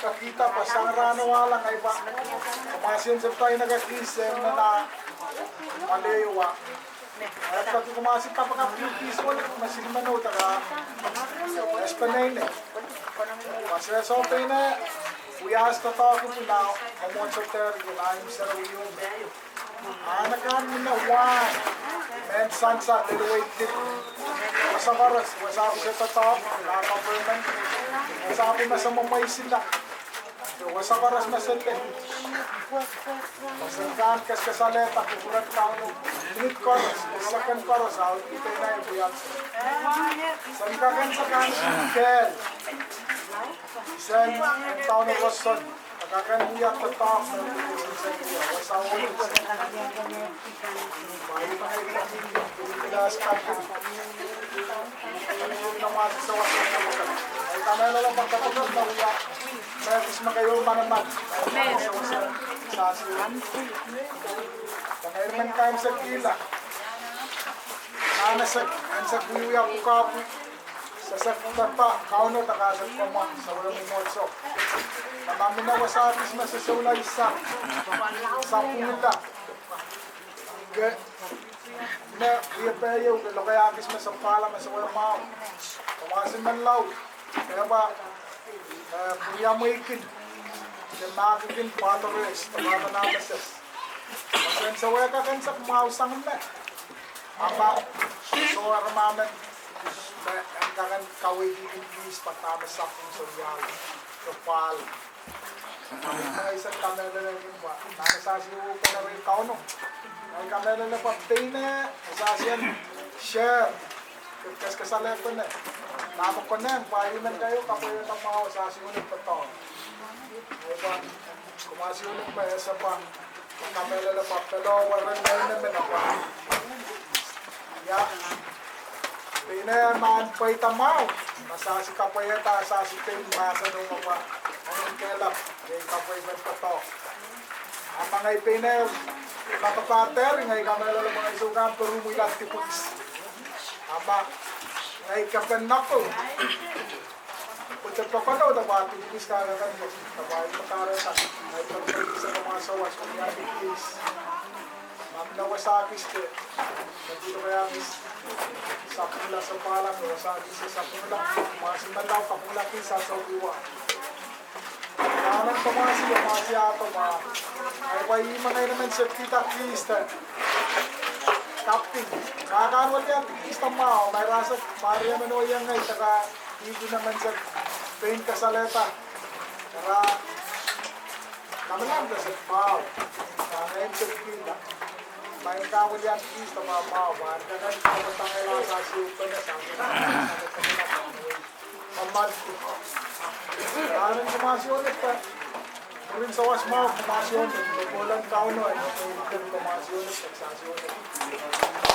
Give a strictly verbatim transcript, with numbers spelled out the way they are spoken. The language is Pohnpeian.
Kakihda pwe sang rahno wahla ngehi pwe, komw mahsen se pahn inekehki sehn nan ah, malewa. Eh, pwe komw mahsen kapakap kihkihsang me silimen oh daka, eh, spene ine. Pwe se sohte ine, wia ahs doadoahk pwunau, mwomwohdiso dehr iang imwserewi oh me. Ahn akan me wahn, mehn sansal, lel wei lip. Wasa koaros, wasa pwuhk se doadoahk, ah, government. Wasa pwuhk me se mwemweisila. Wasa koaros me se lel. Wasa kan keskesehla, pwe kupwuren Kauno. Minit koaros, second koaros, ah, ipwidahn pwuhk. Sen kakan sakan, kehl. Sen Kauno roson. Kakan wia doadoahk me, Nan ansou wiewia pwukoa pwe, sehse pahpa Kauno daka se pahpa, se wia mwomwohdiso. Nan mie wasa kis me se sohla isa, sapwungala. Ke, me wia pwe ieu ke lokaia kis me se pahla me se wia mwahu. Komw mahsen men lao, ke pahpa, eh, pwuriamwei kin, ke mahk kin, pahtoreis, pahpa nan message. Mahsen se wia kakan se mwahu sang me. Ahpw, soh aramas men, me, en kakan kaweidki kin kis pwe dahme sapwung sohte iang, ke pahla. Ai, se kamehlele kin pwe, nan sasi uh pene rei Kauno. Ai kamehlele pwe pein e, sasi en, share. Keskesehla pene. Dahme konehng pwe I men kaio kapwaiada mwahu sasi unik patohwan. Ai pwe, komw mahsen unik pwe ese pwe. Kamehlele pwe pelo weren ngehi me mepwa. Ia. Pein e mahn pweida mwahu, ma sasi kapwaiada sasi pein mahsen oh mepwa. Ong kehlap, iei kapwaiada patohwan. Ma ngehi pein ehu, ma ke pahn dehr, ngehi kamehlele me ngehi sohte pahn pwurehng wia dipwis. A ma ngehi kepen nako, pwe de pokono de pahn dipwis kan akan, de pahn ipakarekan, ngehi pahn dipwis akan ma sawas, wia dipwis. Ma mie wasa kis de, me dipwis, sapwungala sapahlap, wasa kis sapwungala, ma simen lao sapwungala kis a sohte wia. Nan komasi, komasi ahpw ma, ahi pwe ihme ngehi nemen sekida kis de. Kaping, ma kan weliandi kis de mwahu, ma irail sehse, ma irail men oh iang ngehi de ka, ihdi nemen sehse, pein kasalehda. Ira, namenan de sehse mwahu, ma ngehi sekida. Ma I kan weliandi kis de mwahu, ma irail kan, ma tangala sehse, upene sehse. Amen. Nan komasi ong, mwurin sawas mwahu komasi ong, kohkohlen Kauno, komasi ong, komasi ong.